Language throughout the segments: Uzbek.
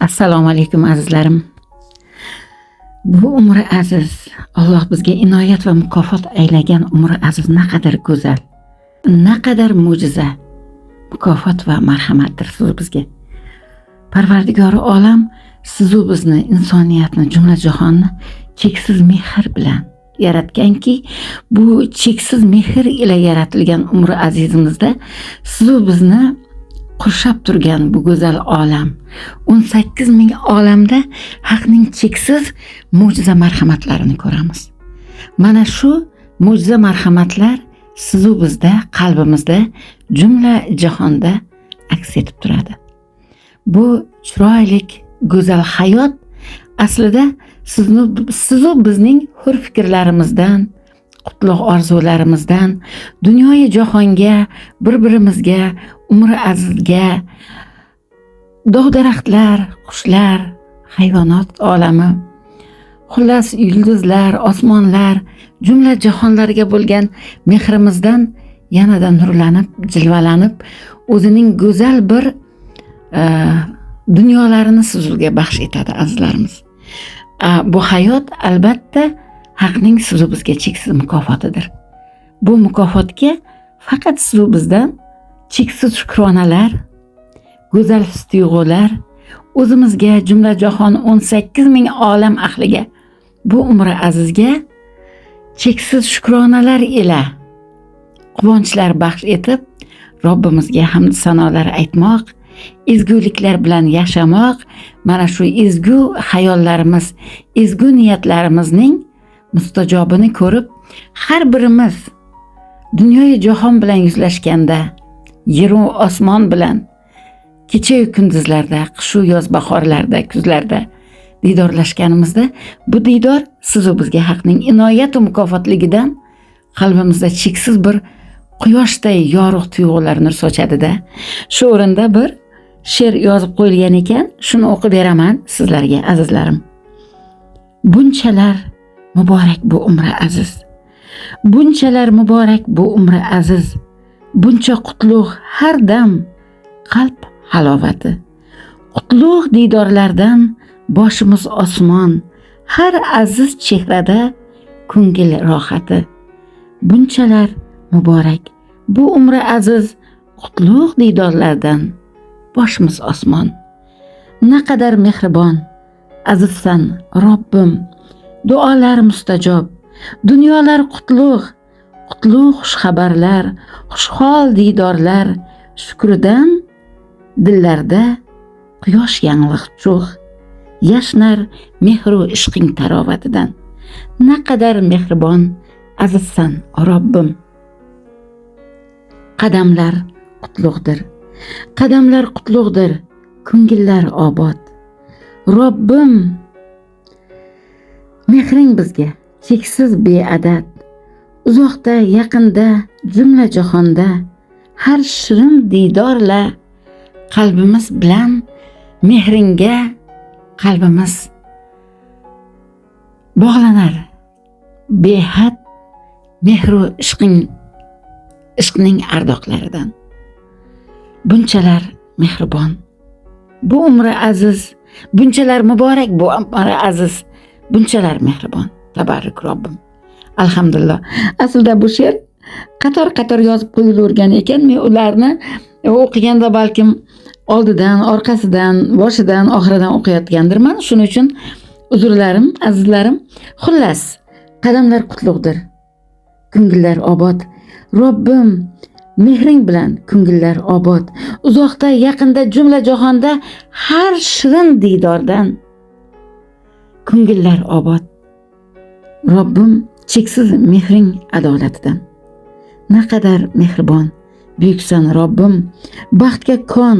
Assalomu alaykum, azizlarim. Bu umri aziz, Alloh bizga inoyat va mukofot aylagan umri aziz naqadar go'zal, naqadar mo'jiza, mukofot va marhamatdir siz bizga. Parvardigori olam sizu bizni, insoniyatni, jumla jahonni cheksiz mehr bilan yaratganki, bu cheksiz mehr ila yaratilgan umri azizimizda sizu bizni qurshab turgan bu go'zal olam, 18 ming olamda Haqning cheksiz mo'jiza marhamatlarini ko'ramiz. Mana shu mo'jiza marhamatlar sizu bizda, qalbimizda, jumla jahonda aks etib turadi. Bu chiroylik, go'zal hayot aslida sizni, sizu bizning hur fikrlarimizdan, qutlug' orzularimizdan, dunyoyi jahonga, bir birimizga, umri azizga, dog' daraxtlar, qushlar, hayvonot olami, xullas yulduzlar, osmonlar, jumla jahonlarga bo'lgan mehrimizdan yanada nurlanib, jilvalanib, o'zining go'zal bir dunyolarini sizga baxsh etadi, azizlarimiz. Bu hayot albatta Haqning sizu bizga cheksiz mukofotidir. Bu mukofotga faqat sizu bizdan cheksiz shukronalar, go'zal his tuyg'ular, o'zimizga, jumla jahon 18 ming olam ahliga, bu umri azizga cheksiz shukronalar ila quvonchlar baxsh etib, Robbimizga hamd sanolar aytmoq, ezguliklar bilan yashamoq, mana shu ezgu xayollarimiz, ezgu niyatlarimizning mustajobini ko'rib, har birimiz dunyoyu jahon bilan yuzlashganda, yeru osmon bilan kechayu kunduzlarda, qishu yoz, bahorlarda, kuzlarda diydorlashganimizda, bu diydor sizu bizga Haqning inoyatu mukofotligidan qalbimizda cheksiz bir quyoshday yorug' tuyg'ular nur sochadida. Shu o'rinda bir she'r yozib qo'yilgan ekan, shuni o'qib beraman sizlarga, azizlarim. Bunchalar muborak bu umri aziz, bunchalar muborak bu umri aziz, buncha qutlug' har dam qalb halovati, qutlug' diydorlardan boshimiz osmon, har aziz chehrada ko'ngil rohati. Bunchalar muborak bu umri aziz, qutlug' diydorlardan boshimiz osmon. Naqadar mehribon, azizsan, Robbim, duolar mustajob, dunyolar qutlug', qutlug' xushxabarlar, xushhol diydorlar shukridan dillarda quyosh yangliq cho'g', yashnar mehru ishqing tarovatidan. Naqadar mehribon, azizsan, Robbim. Qadamlar qutlug'dir, qadamlar qutlug'dir, ko'ngillar obod. Robbim, mehring bizga cheksiz, beadad. Uzoqda, yaqinda, jumla jahonda har shirin diydorla qalbimiz bilan mehringga qalbimiz bog'lanar, behad mehru ishqing, ishqning ardoqlaridan. Bunchalar mehribon bu umri aziz, bunchalar muborak bu umri aziz, bunchalar mehribon, tabarruk Robbim. Alhamdulillah. Aslida bu she'r qator qator yozib qo'yilavergan ekan. Men ularni o'qiganda balkim oldidan, orqasidan, boshidan, oxiridan o'qiyotgandirman. Shuning uchun uzrlarim, azizlarim. Xullas, qadamlar qutlug'dir, ko'ngillar obod. Robbim, mehring bilan ko'ngillar obod. Uzoqda, yaqinda, jumla jahonda har shirin diydordan ko'ngillar obod. Robbim, cheksiz mehring adolatidan. Naqadar mehribon, buyuksan, Robbim, baxtga kon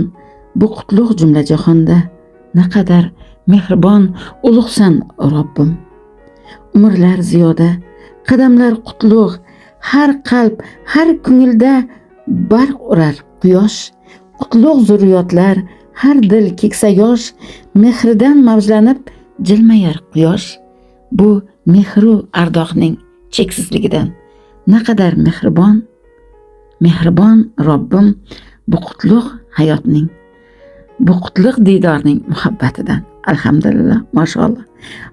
bu qutlug' jumla jahonda. Naqadar mehribon, ulug'san, Robbim. Umrlar ziyoda, qadamlar qutlug', har qalb, har ko'ngilda barq urar quyosh, qutlug' zurriyotlar, har dil keksa yosh mehridan mavjlanib jilmayar quyosh. Bu mehru ardoqning cheksizligidan. Naqadar mehribon, mehribon Robbim, bu qutlug' hayotning. Bu qutlug' diydorning muhabbatidan. Alhamdulillah, mashalloh.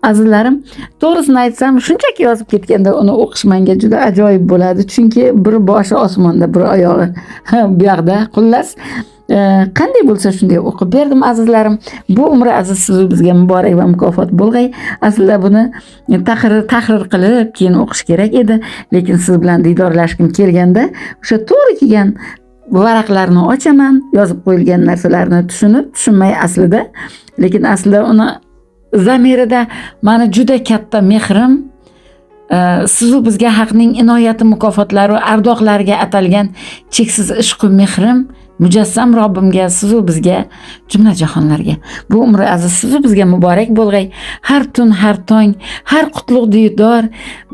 Azizlarim, to'g'risini aytsam, shunchaki yozib ketganda uni o'qish menga juda ajoyib bo'ladi. Chunki bir boshi osmonda, bir oyog'i bu yoqda. Xullas, qanday bo'lsa shunday o'qib berdim azizlarim. Bu umri aziz sizu bizga muborak va mukofot bo'lg'ay. Aslida buni tahrir qilib keyin o'qish kerak edi, lekin siz bilan diydorlashgim kelganda o'sha to'g'ri kelgan varaqlarni ochaman, yozib qo'yilgan narsalarni tushunib, tushunmay aslida, lekin aslida uni zamirida mani juda katta mehrim, sizu bizga haqning inoyati mukofotlari va ardoqlariga atalgan cheksiz ishqu mehrim mujassam Robbimga, sizu bizga, jumla jahonlarga. Bu umri aziz sizu bizga muborak bo'lg'ay. Har tun, har tong, har qutlug' diydor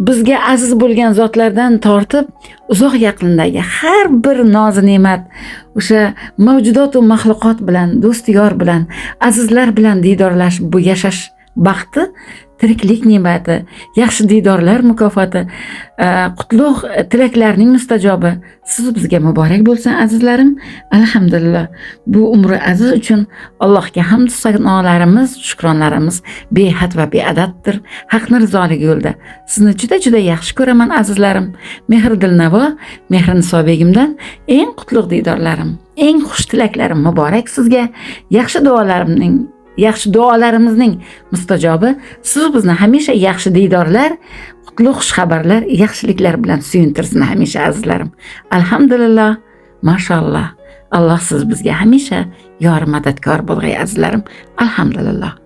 bizga aziz bo'lgan zotlardan tortib uzoq yaqindagi har bir nozi ne'mat o'sha mavjudotu maxluqot bilan, do'st yor bilan, azizlar bilan diydorlashib bu yashash baxti, tiriklik ne'mati, yaxshi diydorlar mukofoti, qutlug' tilaklarning mustajobi siz bizga muborak bo'lsin azizlarim. Alhamdulillah, bu umri aziz uchun Allohga hamd sanolarimiz, shukronlarimiz behad va beadaddir. Haqning rizoligi yo'lida sizni juda-juda yaxshi ko'raman azizlarim. Mehr Dilnavo, Mehriniso begimdan eng qutlug' diydorlarim, eng xush tilaklarim muborak sizga. Yaxshi duolarimning, yaxshi duolarimizning mustajobi siz bizni hamisha yaxshi diydorlar, qutlug' xushxabarlar, yaxshiliklar bilan suyuntirsin hamisha azizlarim. Alhamdulillah, mashalloh. Alloh siz bizga hamisha yor madadkor bo'lg'ay azizlarim. Alhamdulillah.